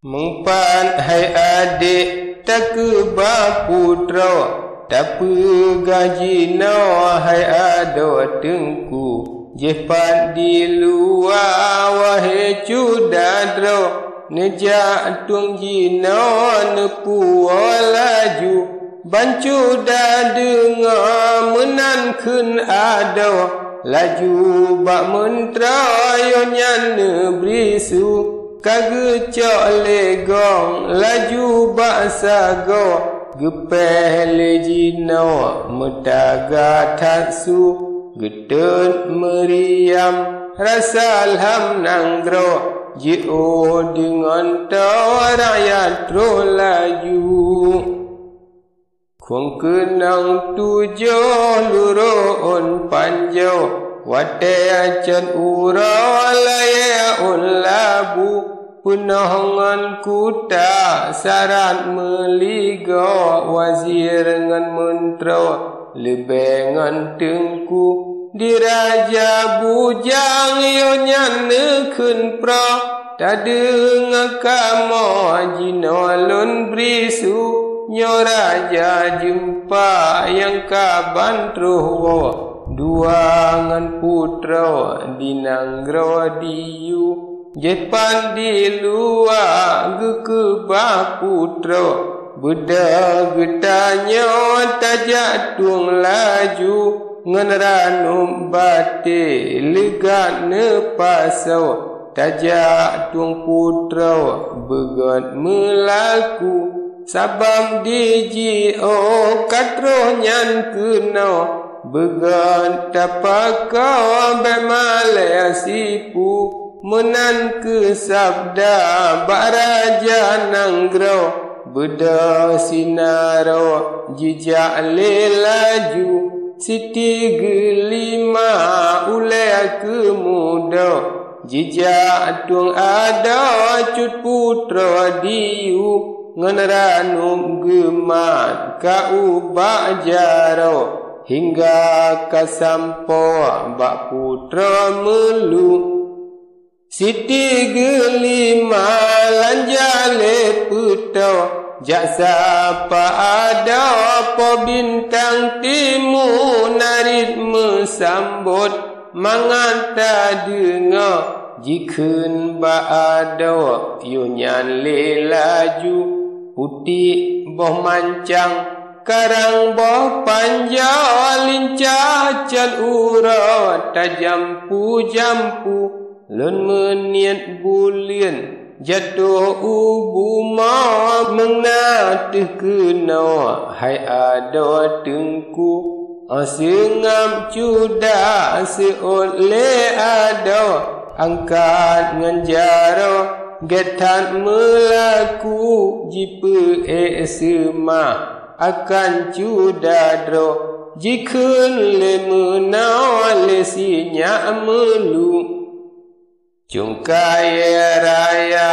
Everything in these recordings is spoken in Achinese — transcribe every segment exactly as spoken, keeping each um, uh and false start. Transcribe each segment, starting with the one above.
Meupat hai adék takeubah putroe, tapeugah jinoe hai adoe teungku. Jéh pat di luwa wahé cuda droe, neujak tueng jinoe neupuwoe laju. Ban cuda deungoe meunan kheun adoe, laju bak meuntroe yoh nyan neubri su. Ka geucok lé gong laju bak sagoe, geupéh lé jinoe meutaga that su. Geutot meuriam rasa lam nanggroe, jiôh deungon toe rakyat troh laju. Khueng keunong tujoh lurôn panjoe, watée cot uroe layée ôn labu, peunoh ngon kuta sarat meuligoe, wazir ngon meuntroe leubeh ngon teungku. Di raja bujang yoh nyan neukheun proe, tadeungoe kamoe jinoe lôn bri su. Nyoe raja jeumpa nyang ka ban troh woe, dua ngon putroe di nanggroe diyue. Jéh pat di luwa geukeubah putroe, beudôh geutanyoe tajak tueng laju, ngon ranub batée leugat neupasoe, tajak tueng putroe beugét meulaku. Sabab di jiôh ka troh nyan keunoe, beugét tapakoe bék malée sipu. Meunan keuh sabda bak raja nanggroe, beudôh sinaroe jijak lé laju. Siti Geulima ulée keumudoe, jijak tueng adoe cut putroe diyue, ngon ranub geumat ka ubak jaroe, hingga ka sampoe bak putroe meulu. Siti Geulima lanja lé peutoe, jak sapa adoe Po Bintang Timu, narit meusambot mangat tadeungoe. Jikheun bak adoe yoh nyan lé laju, putéh boh mancang, karang boh panjoe, lincah cot uroe tajampu-jampu. Lôn meuniet buleuen jatoh u bumoe, meungan teuh keunoe hai adoe teungku. Seungab cuda seuôt lé adoe, angkat ngon jaroe, gét that meulaku, jipeuék seumah akan cuda droe, jikheun lé meunoe lé si nyak meulu. Cungkayée raya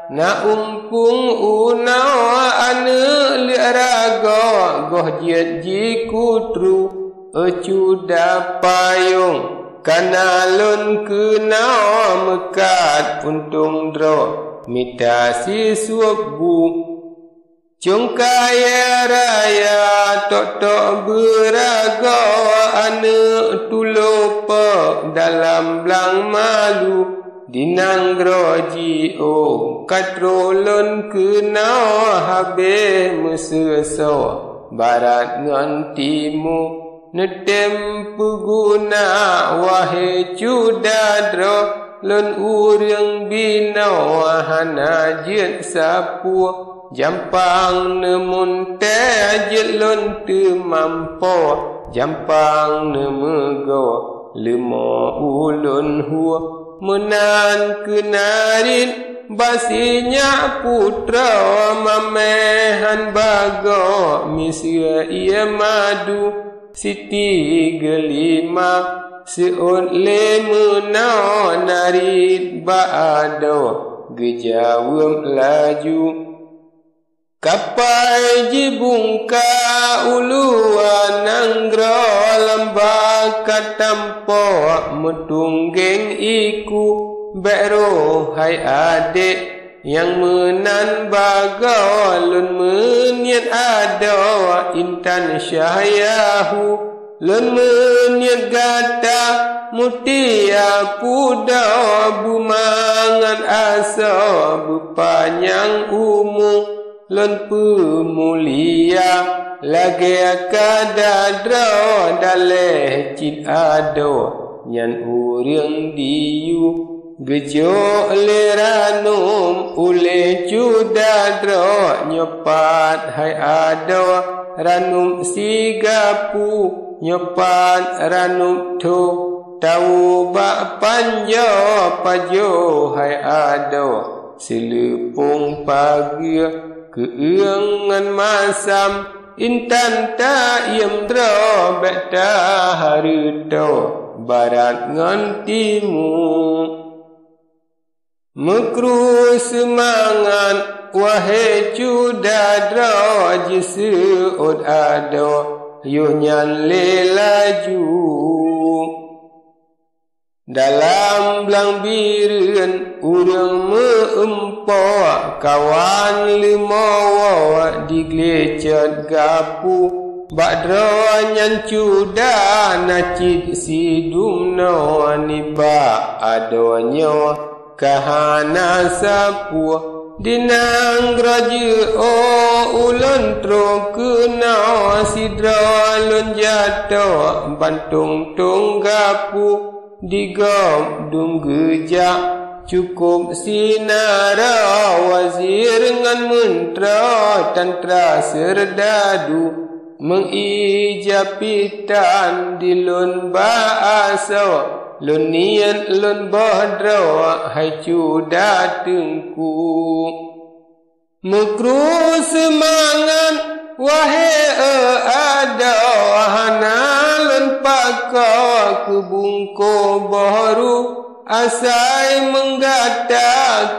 na umpung unoe, aneuëk leuek ragoe goh jeuet jikutru. Cuda payong ka na lôn keunoe, meukat untông droe mita sisueb bu. Cungkayée raya tok-tok beuragoe, aneuëk tulo peuet dalam blang malu. Di nanggroe jiôh ka troh lôn keunoe, habéh meuseusoe barat ngon timu. Neutem peuguna wahé cuda droe, lôn ureuëng binoe hana jeuet sapeue. Jampang neumuntée jeuet lôn teumampoe, jampang neumeugoe leumo ulôn hue. Meunan keunarit bak si nyak putroe, mamé han bagoe miseue ié madu. Siti Geulima seuôt lé meunoe, narit bak adoe geujaweueb laju. Kapai jibungka u luwa nanggroe, lam bak ka tampoe meutunggeng iku. Bék roh hai adék, Nyang meunan bagoe lôn meuniet adoe intan Syahyahu. Lôn meuniet gata mutia pudoe beumangat asoe beupanyang umu. Lôn peumulia lagée kada droe daleh cit adoe nyan ureuëng diyue. Geujok lé ranum ulée cuda droe nyoe pat hai adoe ranum sigapu nyoe pat ranum tho tawoe bak panjoe pajoh hai adoe. Seuleupông pageue keueung ngon masam intan taiem droe bék tahareutoe barat ngon timu. Meukru seumangat wahé cuda droe jiseuôt adoe yoh nyan lé laju. Dalam blang bireuen ureuëng meu-empo kawan leumo woe diglécot gapu. Bak droe nyan cuda na cit sidum noe nibak adoe nyoe ka hana sapeue. Di nanggroe jeuet ulôn troh keunoe sidroe lôn jatoe bantông-tông gapu. Di gob dum geujak cukôp sinaroe wazir ngon meuntroe tantra seurdadu. Meuija pitan di lôn bak asoe lôn niet lôn boh droe hai cuda teungku. Meukru seumangat wahé adoe hana lôn pakoe keu bungkôh boh ru asai meunggata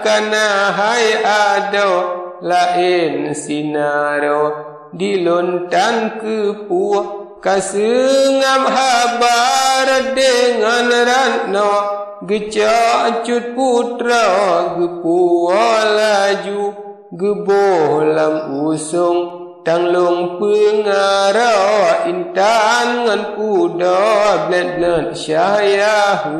kana hai adoe laén sinaroe. Di lôn tan keupeue ka seungab haba deungon ratnoe geucok cut putroe geupuwoe laju. Geuboh lam usông tanglông peungaroe intan ngon pudoe blét-blét Syahyahu.